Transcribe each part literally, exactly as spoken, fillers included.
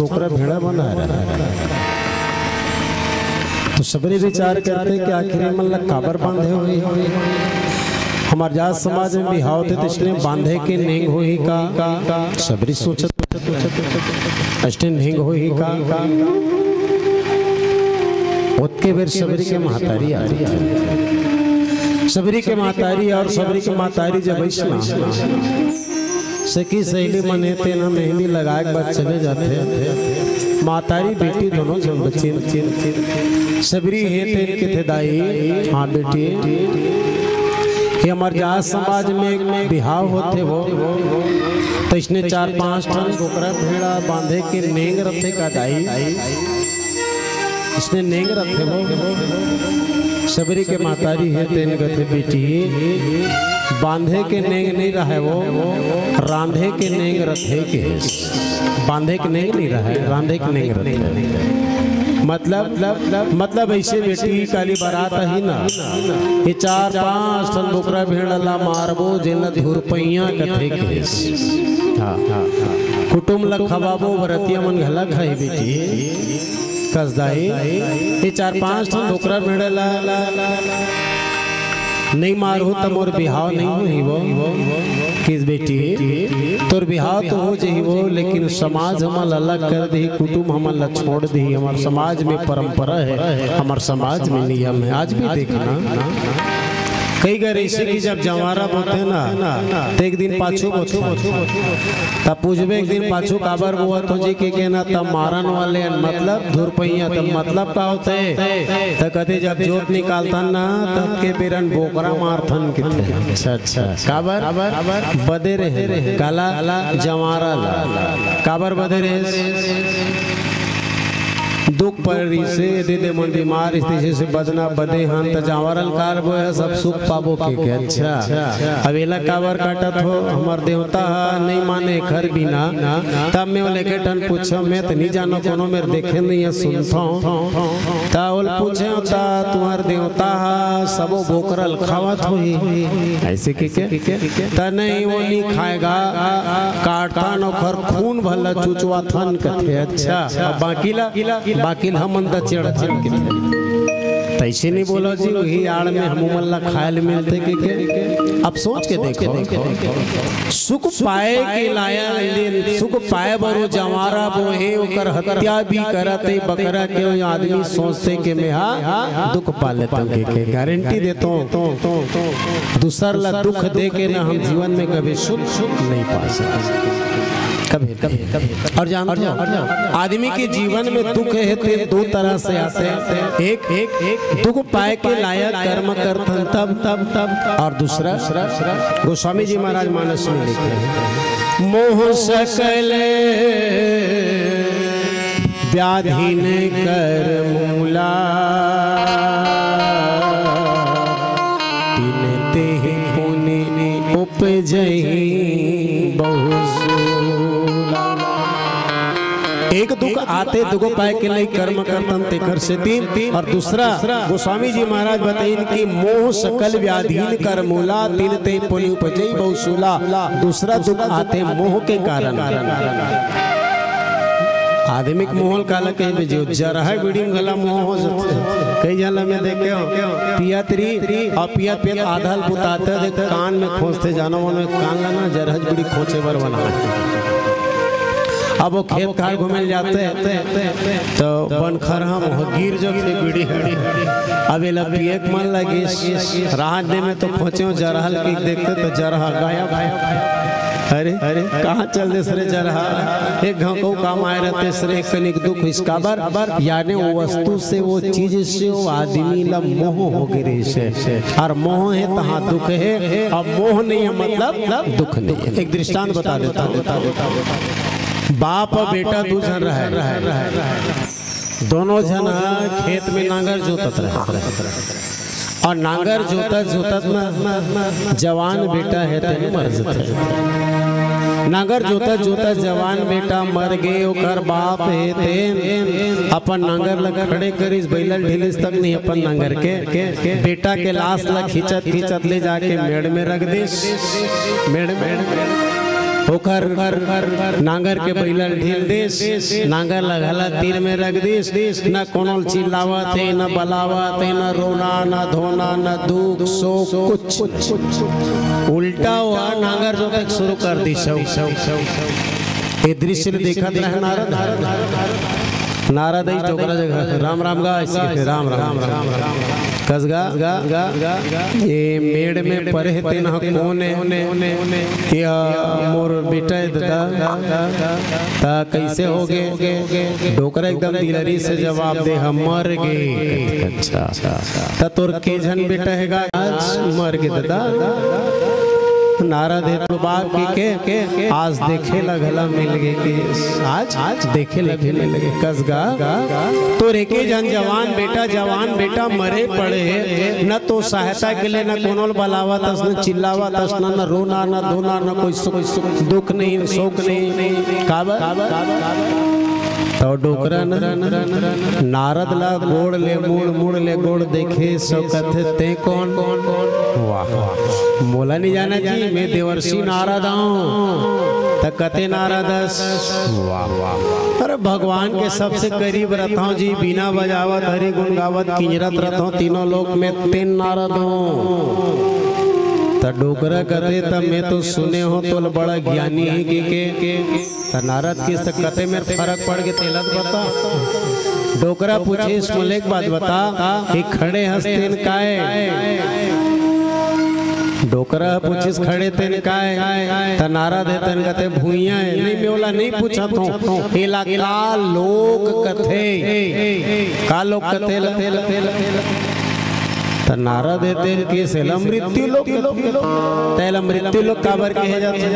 ओकरा भेड़ा बंधा रहे। तो सबरी विचार करथे कि आखिर एमन ला काबर बांधे होही। हमर जात समाज में बिहाव होथे त इसने बांधे के नेंग होही का? सबरी सोचत, इसने नेंग होही का? ओतके बेर सबरी के महतारी आ जाथे। सबरी के महतारी अउ सबरी के महतारी जब अइसना सखी सहेली मन हे तेन ह मेहंदी लगाए के बाद चले जाथे। महतारी बेटी दोनों झन बचिन। सबरी हे तेन कथे, दाई, हाँ बेटी, ये हमर जात समाज में बिहाव होथे वो, त इसने चार पांच ठन बोकरा भेड़ा बांधे के नेंग रथे का दाई? इसने नेंग रथे वो। सबरी के महतारी हे तेन कथे, बेटी, बांधे के नेंग नइ रहय वो, रांधे के नेंग रथे के। बांधे के नेंग नइ रहय, रांधे के नेंग रथे। मतलब, मतलब अइसे बेटी, काली बरात आही ना, ये चार पांच ठन बोकरा भेड़ा ला मारबो, जेन ला धुरपैया कथे के। हाँ, हाँ, हाँ। कुटुम ला खवाबो, बरतिया मन घला खाही बेटी। कस दाई, ये चार पांच ठन बोकरा भेड़ा ला नइ मारहू त मोर बिहाव नइ होही वो। किस बेटी, तोर बिहाव तो हो जही वो, लेकिन समाज हमन ला अलग कर देही, कुटुम हमन ला छोड़ देही। हमर समाज में परंपरा हे, हमर समाज में नियम हे। आज भी देखना, कई घर अइसे कि जब जंवारा बोथे ना, त एक दिन पाछू बोथे। त पूछबे एक दिन पाछू काबर बोवत हो जी के, के ना, त मारन वाले हन, मतलब धुरपैया, त मतलब का होथे? त कथे जब जोत निकालथन ना, तब के बेरन बोकरा मारथन किथे। अच्छा, अच्छा। काबर? बदे रहे। काला? जंवारा ला। काबर बदे रहे? दुख पर रिसे, दे दे मन बीमार, इस तइसे से बदना बदे हन, त जंवारा ल काल बोए, सब सुख पाबो के, के। अच्छा, अब एला काबर काटत हो? हमर देवता ह नइ माने एखर बिना। तब मैं ओला एके ठन पूछव, मैं त नइ जानव, कोनो मेर देखे नइ हे, सुनथव। त ओला पूछव, त तुंहर देवता ह सबो बोकरा ल खावत होही, अइसे के, के? त नहीं, वो नइ खाय गा, काटथन ओखर खून भला चुचवाथन कथे। अच्छा, अब बाकी ला, बाकी ला हमन त चढ़थन कथे। तइसे नइ बोलो जी, उही आड़ में हमू मन ला खाय ल मिलथे के, के? अब सोच के देखो, सुख पाए के लायक, सुख पाए बर वो जंवारा बोहे, ओकर हत्या भी करत हे, बकरा के। वो आदमी सोचथे के मेहा दुख पा लेथों के, के गारंटी देथों। दूसर ला दुख दे के ना हम जीवन में कभी सुख नइ पा सकन, कभी, कभी। अउ जानथो, आदमी के जीवन में दुख हे ते दू तरह से आथे। एक, एक दुख पाए के लायक कर्म करथन तब, तब, तब। अउ दूसरा, गोस्वामी जी महाराज मानस में लिखे हे, मोह सकल व्याधिन कर मूला, तिन तेहि पुनि उपजहि बहु सूला। एक दुख आथे, दुगो पाए के लायक कर्म करथन तेखर सेती। अउ दूसरा, गोस्वामी जी महाराज बताइन कि मोह सकल व्याधिन कर मूला, तिन तेहि पुनि उपजहि बहु सूला। दूसरा दुख आथे मोह के कारण। आदमी के मोह ल काला कहिबे, जो जरहा बीड़ी में घला मोह हो जाथे। कई झन ल मैं देखे हों, पियत रही अउ पियत पियत आधा ल बुताथे, देख कान में खोंचथे, जानो मानो कान ला ना जरहा बीड़ी खोंचे बर बना हे। अब वो खेत खार घूमे ल जाथे, त बन खरहा म गिर जाथे बीड़ी। अब एला पिए के मन लगिस, राहत दे में तो खोंचे जरहा ल के देखथे त जरहा गायब। अरे, अरे, कहाँ चल देस रे जरहा? एक घाव को काम आए रहते रे, एक कनिक दुख होइस काबर, यानी वो वस्तु से, वो चीज से वो आदमी ला मोह हो गे रहिस हे। अउ मोह हे तहाँ दुख हे, अब मोह नइ हे मतलब दुख नइ हे। एक दृष्टांत बता देथों। बाप अउ बेटा दू झन रहय, दोनों झन ह खेत में नांगर जोतत रहय। अउ नांगर जोतत जोतत म जवान बेटा हे तेन मर जथे। नांगर जोतत जोतत जवान बेटा मर गे, ओकर बाप हे तेन अपन नांगर ल खड़े करिस, बइला ल ढिलिस तक नहीं अपन नांगर के। बेटा के लाश ल खींचत खींचत ले जाके मेड़ में रख दिस। मेड़ में ओखर नांगर के बइला ल ढील देस, नांगर ल घला तीर में रख देस। न कोनो ल चिल्लावत हे, न बलावत हे, न रोना, न धोना, न दुख, शोक, कुछ। उल्टा हुआ नांगर जोते शुरू कर दिस। ये दृश्य ल देखत रहे नारद। नारद आई डोकरा जगह, "राम राम गा, ऐसे राम राम।" कस गा, "ये मेड़ में परे हे, तेन ह कोन हे?" "ये मोर बेटा हे ददा।" "त कइसे होगे?" डोकरा एकदम दिलरी से जवाब दे, "हम मर गे।" "अच्छा, त तोर के झन बेटा हे गा?" "आज मर गे ददा।" नारद हे तो बाप के, के आज देखे ला घला मिल गे, कि आज देखे ला घला मिल गे। कस गा, तोर एके झन जवान बेटा, जवान बेटा मरे पड़े हे, न तो सहायता के लिए, न कोनो ल बलावत हस, न चिल्लावत हस, न, न रोना, न धोना, न कोई सुख, सुख, दुख नहीं, शोक नहीं। काबर? तो डोकरा न नारद ला गोड़ ले मुड़, मुड़ ले गोड़ देखे, सो कथे, "तें कोन?" "वाह, मोला नहीं जाना जी, मैं देवर्षि नारद हूँ।" "त कते नारद हस?" "वाह, वाह, अरे भगवान के सबसे करीब रहता हूँ जी, बीना बजावत, हरि गुण गावत, किंजरत रहता हूँ तीनों लोक में, तेन नारद हूँ।" त डोकरा कथे, "त मैं तो सुने हूँ तोला बड़ा ज्ञानी हे कि के।" त नारद किस त कते में फरक पड़ गे, तेला त बता। डोकरा पूछिस, "मोला एक बात बता, ये खड़े हस तेन काय?" डोकरा पूछिस, "खड़े तेन काय?" त नारद हे तेन कथे, "भुइयां हे।" "नहीं, मैं ओला नहीं पूछत हूँ, एला का लोक कथे?" "का लोक कथे ला?" त नारद हे तेन किस, "एला मृत्यु लोक कथे।" "त एला मृत्यु लोक काबर कहे जाथे?"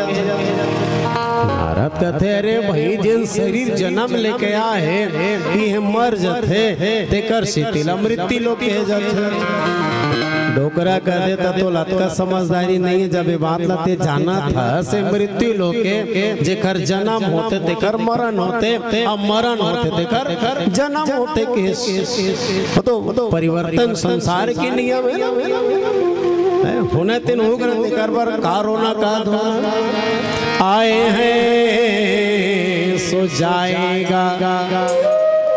नारद कथे, "अरे भाई, जेन शरीर जन्म लेके आए हे, इहे मर जथे, तेकर सेती ला मृत्यु लोक कहे जाथे।" डोकरा कथे, "त तोला अतका समझदारी नहीं हे, जब ये बात ला ते जानत हस, ये मृत्यु लोक हे, जेकर जन्म होथे, तेकर मरण होथे, अउ मरण होथे, तेकर जन्म होथे।" के तो, तो परिवर्तन संसार के नियम हे ना। हैं? होना तेन हो गए, तेकर बर का रोना, का धोना। आए हैं सो जाएगा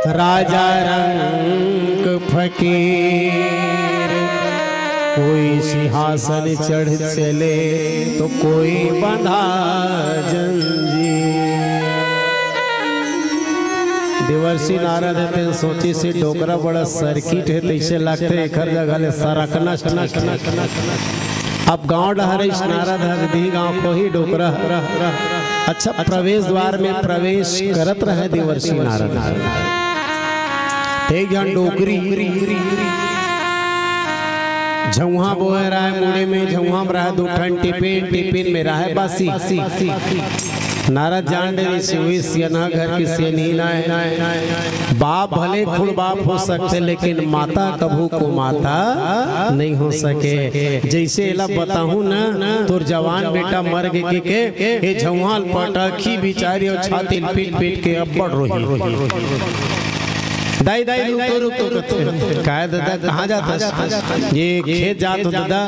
राजा रंक फकीर, कोई सिंहासन चढ़ चले तो कोई बंधा जंजीर। देवर्षि नारद हे तेन सोचिस, "डोकरा बड़ा सर्किट हे, तइसे लगथे एकर जगह ले सरकना चाहिए।" अब गांव डहर इस नारद हर दी गांव को ही डोकरा अच्छा प्रवेश द्वार में प्रवेश करत रहे देवर्षि नारद। एक झन डोकरी झउहा बोए रहे, मुड़े में झउहा में रहे, दू ठन टिफिन, टिफिन में रहे बासी। नारद जान डरे से वही सियनहा घर के सियनही नाय। बाप भले खुड़ बाप हो सकथे, लेकिन माता कभू कुमाता नहीं हो सके। जइसे एला बताहूं ना, तोर जवान बेटा मर गे के, के, ए झउहा ल पटकही बिचारी अउ छाती ल पीट पीट के अब्बड़ रोही। दाई, दाई, रुक तो, रुक तो, रुक तो। काय ददा, कहाँ जात हस? ये खेत जात हो ददा,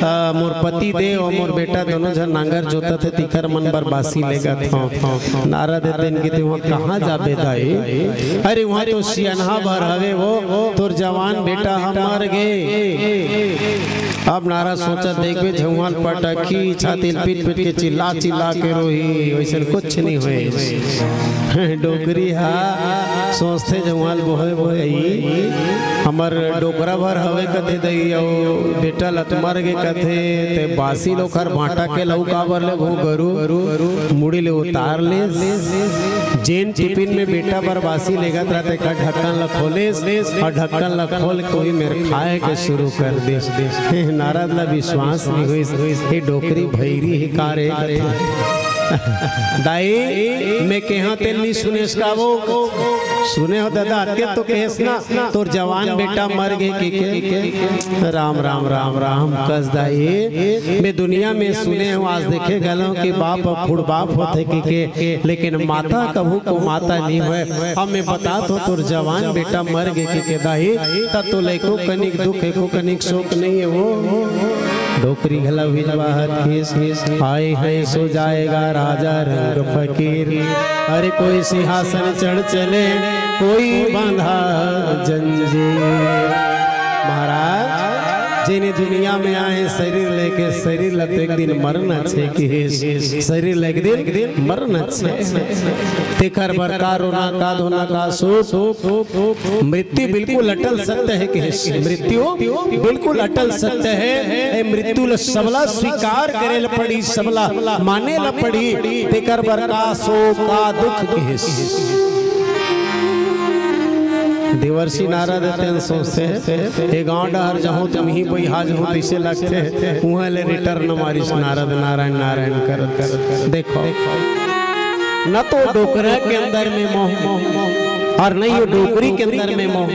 अ, मोर पति देव अउ मोर बेटा दोनों झन नांगर जोतत हे, तिकर मन बर बासी लेगत हंव। नारद हे तेन कथे, "उहाँ कहाँ जाबे दाई?" "अरे, उहाँ तो सियनहा भर हवे वो, तोर जवान बेटा ह मर गे।" अब नारद सोचत, "देखबे, झउहा ल पटकही, छाती ल पीट पीट के चिल्ला चिल्ला के रोही, वइसन कुछ नहीं होय।" डोकरी हा सोचथे, "झउहा ल बोहे बोहे ही, हमर डोकरा भर हवे कथे दई, अउ बेटा ल त मर गे कथे, ते बासी ल ओखर भांटा के लहू काबर लेबो गरू, मुड़ी ले उतार ले।" जेन टिफिन में बेटा बर बासी लेगत रहथे, का ढक्कन ल खोलिस अउ ढक्कन ल खोल के ओही मेर खाए के शुरू कर दिस। नारद ला विश्वास नहीं होइस, "ये डोकरी भैरी हे का रे?" "दाई, मैं केहा तेल नहीं सुनेस का वो?" "सुने हो ददा, अतके तो कहेस ना, तोर जवान बेटा मर गे के, के।" "राम, राम, राम, राम, कस दाई, मैं दुनिया में सुने हंव, आज देखे घलो कि बाप अउ खुड़ बाप होथे के, के, लेकिन माता कभू कुमाता नहीं होय। अब मैं बतात हंव, तोर जवान बेटा मर गे के, के दाई, त तोला एको कनिक दुख, एको कनिक शोक नहीं हे वो।" डोकरी घला भी बाहर किस, आए हैं सो जाएगा राजा रंग फकीर। अरे कोई सिंहासन चढ़ चले, कोई बांधा जंजीर। महाराज, जेने दुनिया में आए शरीर लेके, शरीर ला तो एक दिन मरना छे किस, शरीर ला एक दिन मरना छे। तेकर बर का रोना, का धोना, का शोक, मृत्यु बिल्कुल अटल सत्य हे किस, मृत्यु बिल्कुल अटल सत्य हे। ए मृत्यु ल सबला स्वीकार करे ल पड़ी, सबला माने ल पड़ी। तेकर बर का शोक का दुख किस। देवर्षि नारद तेन सोचथे, ए गांव डहर जहूं त इही बइहा जहूं तइसे लगथे, उहां ले return मारिस नारद नारायण नारायण करत। देखो, न तो डोकरा के अंदर में मोह, और नहीं वो डोकरी के अंदर में मोह।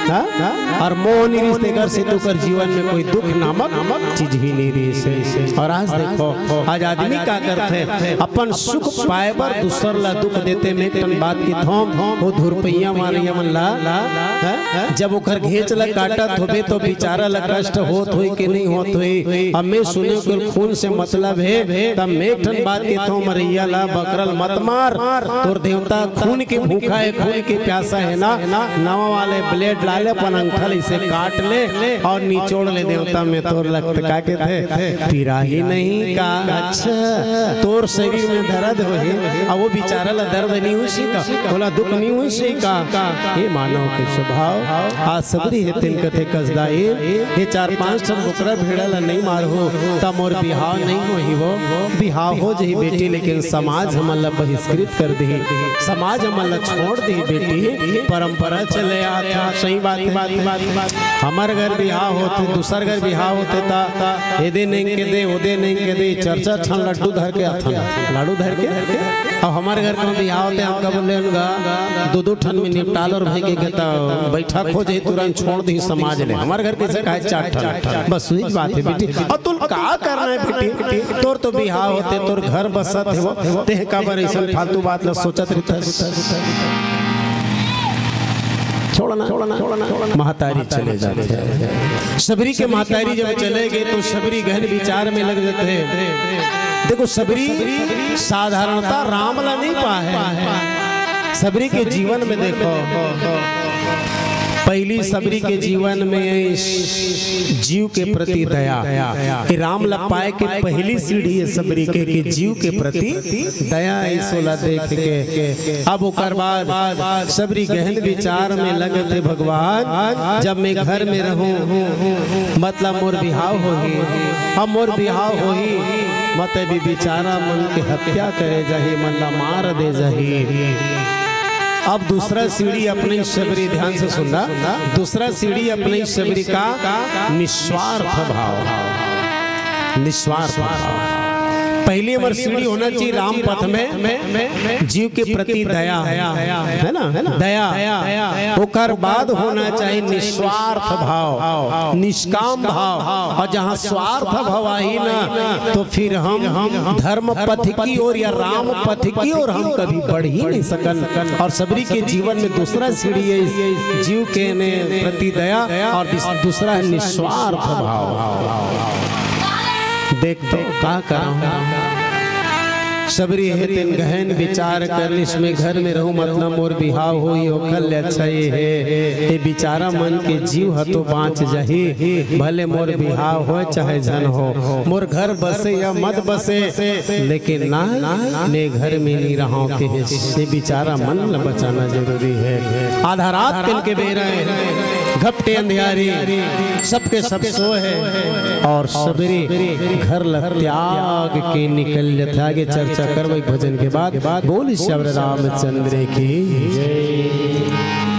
हाँ? और मोह नहीं रिस तेकर से तो कर जीवन में कोई दुख नामक चीज ही नहीं रिस। और आज देखो, आज आदमी का करथे, अपन सुख पाए बर दूसर ला दुख देथे। मैं एक ठन बात कथंव, वो धुरपइया मारइया मन ला, हाँ? जब ओकर घेंच ला काटत होबे तो बेचारा ला कष्ट होत होई कि नहीं होत होई? अब मैं सुने ओकर खून से मतलब हे, तब मैं एक ठन बात कथंव, मरइया ला बकरा ल मत मार, तोर देवता खून के भूखा हे, खून के प्यासा हे ना, नवा वाले blade ला ले, अपन अंगठा ल इसे काट ले और निचोड़ ले देवता, मैं तोर लग का कथे, पीरा ही नहीं का? अच्छा, तोर शरीर में दर्द होही, अब वो बेचारा ला दर्द नहीं होइस का, ओला दुख नहीं होइस का? हे मानव के स्वभाव, आज सबरी हे तेन कथे कसदाई, ये चार पांच ठन बोकरा भेड़ा ला नहीं मारहू, त मोर बिहाव नहीं होही वो। बिहाव हो जही बेटी, लेकिन समाज हमन ला बहिष्कृत कर दिही, समाज हमन ला छोड़ दिही बेटी। परंपरा चले आत हे, सही बात हे। हमर घर बिहाव होथे, दूसर घर बिहाव होथे, त एदे नेंग के दे, ओदे नेंग के दे, चार चार ठन लड्डू धर के आथन, लाडू धर के। अब हमर घर के बिहाव होथे, हम का बोले उनका, दो दो ठन में निपटाल और भाई के कहता, बैठा खो जाही, तुरंत छोड़ दिही समाज ले। हमर घर कइसे काहे चार ठन? बस वही बात हे बेटी। अब तुल का करना हे बेटी? तोर तो बिहाव होथे, तोर घर बसत हे वो, तेह काबर अइसन फालतू बात ला सोचत रहिथस? छोड़ना, छोड़ना, छोड़ना। महतारी चले जाथे। सबरी के महतारी जब चले गे तो सबरी गहन विचार में लग जाथे। देखो, सबरी साधारणता राम ला नहीं पाहे। सबरी के जीवन में देखो, पहली सबरी के जीवन में जीव के प्रति दया, ये राम ला पाए के पहली सीढ़ी हे सबरी के, कि जीव के प्रति दया, ईसो ला देख के। अब ओकर बाद सबरी गहन विचार में लगथे, भगवान, जब मैं घर में रहूं, मतलब मोर बिहाव होही, अब मोर बिहाव होही, मत भी बेचारा मन के हत्या करे जाही, मन ला मार दे जाही। अब दूसरा सीढ़ी अपने सबरी, ध्यान से सुनना, दूसरा सीढ़ी अपने सबरी का निस्वार्थ भाव, निस्वार्थ भाव। पहली हमर सीढ़ी होना चाहिए राम पथ में जीव के प्रति दया, हे ना, हे ना? दया। ओकर बाद होना चाहिए निस्वार्थ भाव, निष्काम भाव। और जहाँ स्वार्थ भाव आही ना, तो फिर हम धर्म पथ की ओर या राम पथ की ओर हम कभी बढ़ ही नहीं सकन। और सबरी के जीवन में दूसरा सीढ़ी हे इस जीव के ने प्रति दया, और दिस-, दूसरा हे निस्वार्थ भाव। देख तो का करहूं, सबरी हे तेन गहन विचार कर लिस, मैं घर में रहूं, मतलब मोर बिहाव होही, ओखर ले अच्छा ये हे, ये बेचारा मन के जीव ह तो बांच जाही, भले मोर बिहाव होय चाहे झन हो, मोर घर बसे या मत बसे, लेकिन ना, मैं घर में नहीं रहंव कहिस, ये बेचारा मन ला बचाना जरूरी हे। आधा रात कन के बेरा हे, घपटे अंधियारी, सबके सब सोए हे और सबरी घर ला त्याग के निकल जाथे। आगे चर्चा करबो एक भजन के बाद। बोल सियावर रामचंद्र की जय।